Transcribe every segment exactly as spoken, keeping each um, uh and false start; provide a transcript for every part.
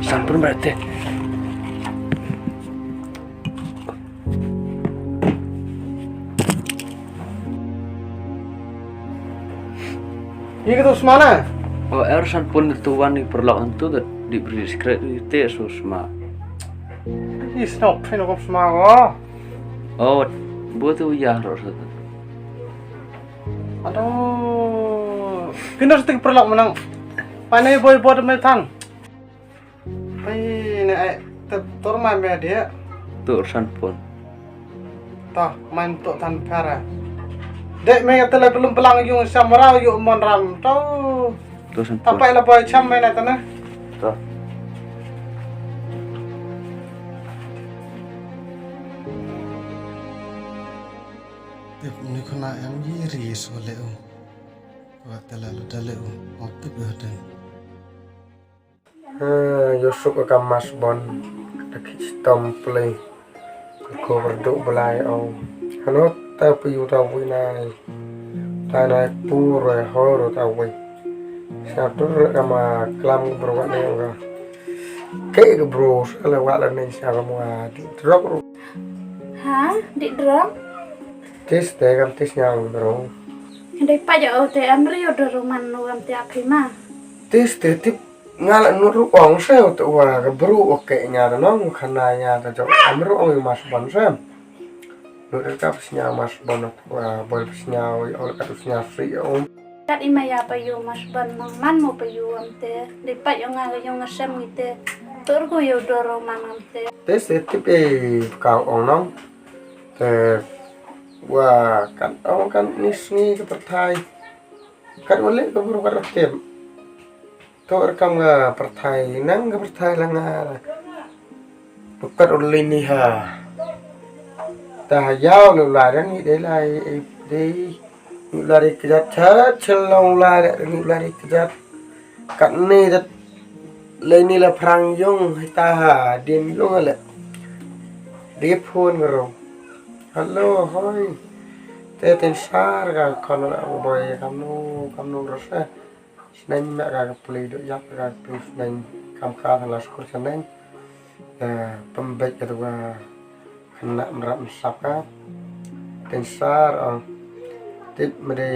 San pun bra te. Ïa ka tu sma na? O, er san pun tu wan ni perlok tu da di beri sekret di te su sma. Ïa snob phin ko sma ko. O, bu tu ya ro sa tu. Aduh. Kena setik perlok menang. Pane boy bot me than. Ai, ne ai, te tor mai me dia. Tur san pun. Ta, main tok tan para. Dek me te le pelum pelang yung samra yung mon ram to. Tur san pun. Tapai la boy cham me na tana. To. Tip ni khona em yi ri so le u. Wa te la la da le u. Ong tip yo den. Yusuk ka mas bon. Ka khit stom play. Ka ko berdu belai ong. Hano ta pu yu ta wi nai. Ta nai pu roi ho ro ta wi. Sa tur ka ma klam bro wa ne ong ka. Ke ka bro sa la wa la ne sa ka mo a di drop ro. Ha? Di drop? Tis te kam tis nyang bro. Ndai pa ja o te amri o do roman no kam te akhima. Tis te tip. Nga la nut ruh ong se u tu wa ka bru u ke nya da nong khana nya da jong am ruh ong i mas bon se. Nut ka psnya mas bon wa bol psnya ong ka tu snya si ong. Kat i maya pa yu mas bon nong man mo pa yu am te. Dei pat yu nga ka yu nga sem ngi te. Tur ku yu doro man am te. Te se tip e ka ong nong. Te wa kan ong kan ni sngi ka pyrthai. Kat wa le ka bru kat wa tem. To er kam ka pyrthai nang ka pyrthai la nga. Bukat ur lini ha. Ta ha yaw le la dang i dei lai i dei. Ngi la ri kjat cha chelong la dang ngi la ri kjat. Kat ni dat le ni la phrang yung hi ta ha din yung le. Di phone ro. Hello hoi. Te tin sar ka kon la boy kamnu kamnu ro sa. Sneng me ka ka pli do yak ka pli sneng kam ka la skur sneng. Eh, pembek ka tu ka kena merap mesap ka. Tensar, oh. Tip mede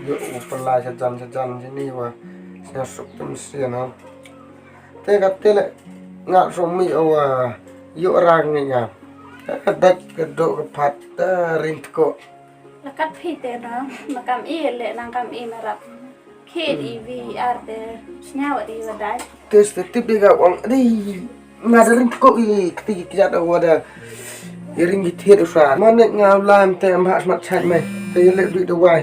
yuk u pelai sajan-sajan sini wa. Snya suk tu mesin, oh. Te ka te le ngak sumi wa yuk rang ni nga. Dak ka duk ka pat, eh, ring teko. La kat phi te no, ma kam i le nang kam i na rap. Khit i vi ar te, sñiaw di wa dai. Te ste tip di ka ong di. Nga da ring ko i kti ki kiat wa da. I ring ki thiet u sa. Ma nek nga lam te am ha smat chait me. Te i le du da wai.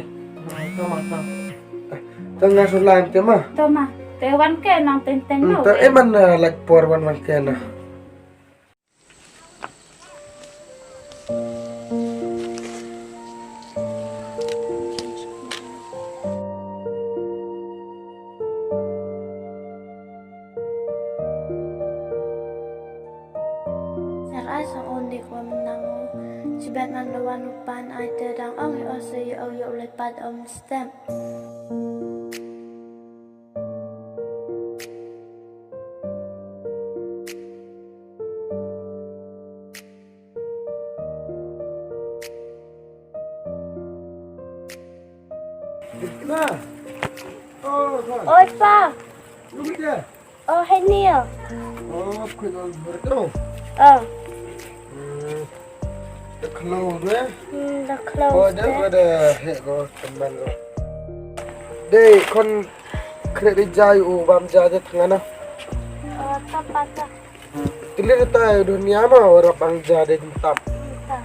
Te nga so lam te ma. To ma. Te wan ke nang teng teng no. Te e man, eh, lait por wan wan ke na. Sar ai sa on dik wa menang o. Sibet man da wan u pan ai te dang ong i o se i o yo le pat om stem. Oi pa. Oh, hai ni ya. Oh, aku nak berdoa. Oh. Hmm. Dah keluar deh. Hmm, dah keluar. Oh, dah ada hek ko teman ko. Dei kon kre di jai u bam jai de tengana. Oh, tapa ta. Tilir ta dunia ma ora bang jai de tap. Ta.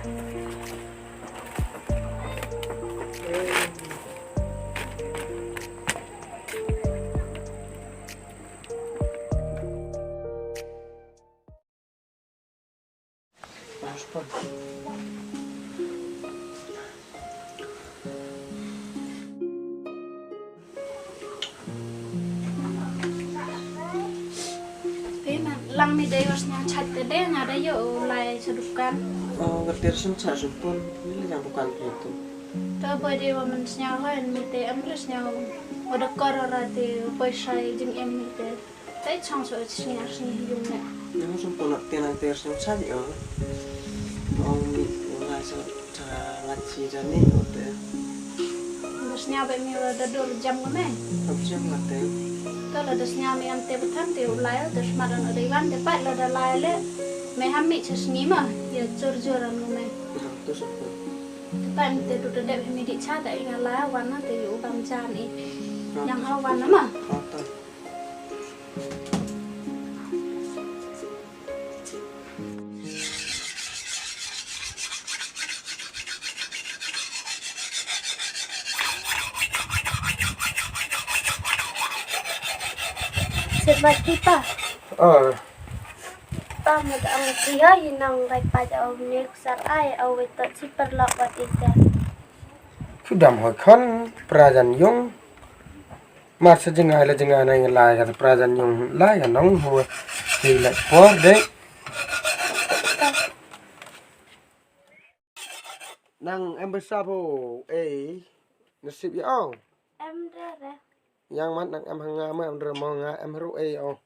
Te na lang ni dei was na chat te dei na dei yo lai sa dukan. Oh, ngerti resin sa supun. Ni le yang dukan tu. Ta boy dei wa man sñiaw hoi mi te am re sñiaw. Wa da kor ra te boy sai jing em mi te. Te chong so chi snia snia yung ne. Nang sum pona te nang ter sum sa di o. Ong mi ong lai so ta la chi ja ni o te. Da snia be mi la da dur jam ne. Ab jam la te. To la da snia mi am te batan te u lai te smat an o dei wan te pat la da lai le. Me ham mi cha sni ma ya jur jur an ne. To so. Te pat te du te dep mi di cha ta i nga lai wan na te u bam jan i. Yang ha wan na ma. Sir Bakita. Ah. Pa, ma da ang priya hi nang lai pa ja au ne ksar ai au wei to si perlok wat ita. Kudam hoi khon prajan yung. Mar sa jngai la jngai na ngi lai ka pra jan yung lai ka nong hu. Ti lai por de. Nang em besa bo ei nasib ya o. Em re re. Yang mat nang em hanga ma em re mo nga em ru ei o.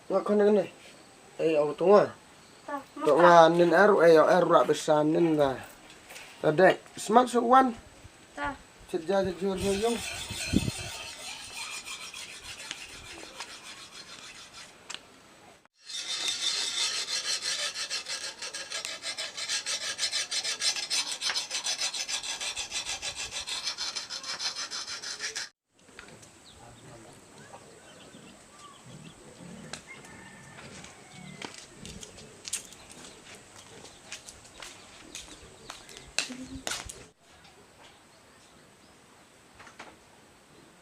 Nga khon ne. Ei, au tunga. Ta, to nga nin aru ei, au aru ra besan nin da. Ta dek, smat su wan. Ta. Chet ja chet jur jur yung.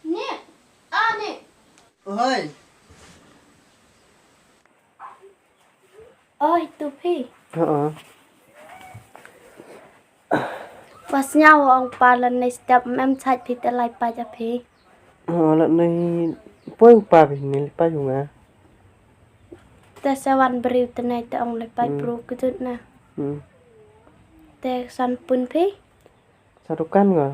Ni, ani. Oi. Oi, tu phi. Haa. Pas nyaw ong pa la nei step mem chait phi te lai pa ja phi. Haa, la nei poi pa phi ni pa yunga. Te sa wan briew te nei te ong lai pa bru kjut na. Hmm. Te san pun phi. Sa dukan nga.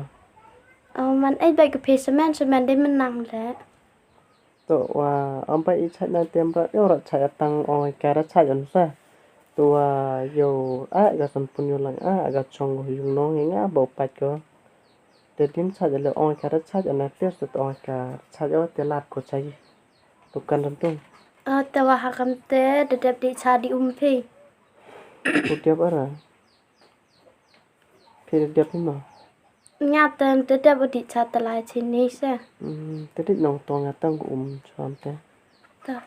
Oh, man ei bai ka phi semen semen de menang le. To wa ampai i chait na tem ra yo ra chait atang ong ka ra chait an sa. To wa yo a ga san pun yo lang a ga chong go yung nong nga ba pat ko. Te dim chait le ong ka ra chait an te to ong ka chait o te lat ko chai. To kan ran tung. Ah, te wa ha kam te de dep di cha di um phi. Ko dep ara. Phi dep dep ma. Nga ten te dep u di cha ta lai chi ni se. Hmm, te di nong tong nga tang um chon te. Ta.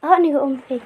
Ah, ni ko um phi.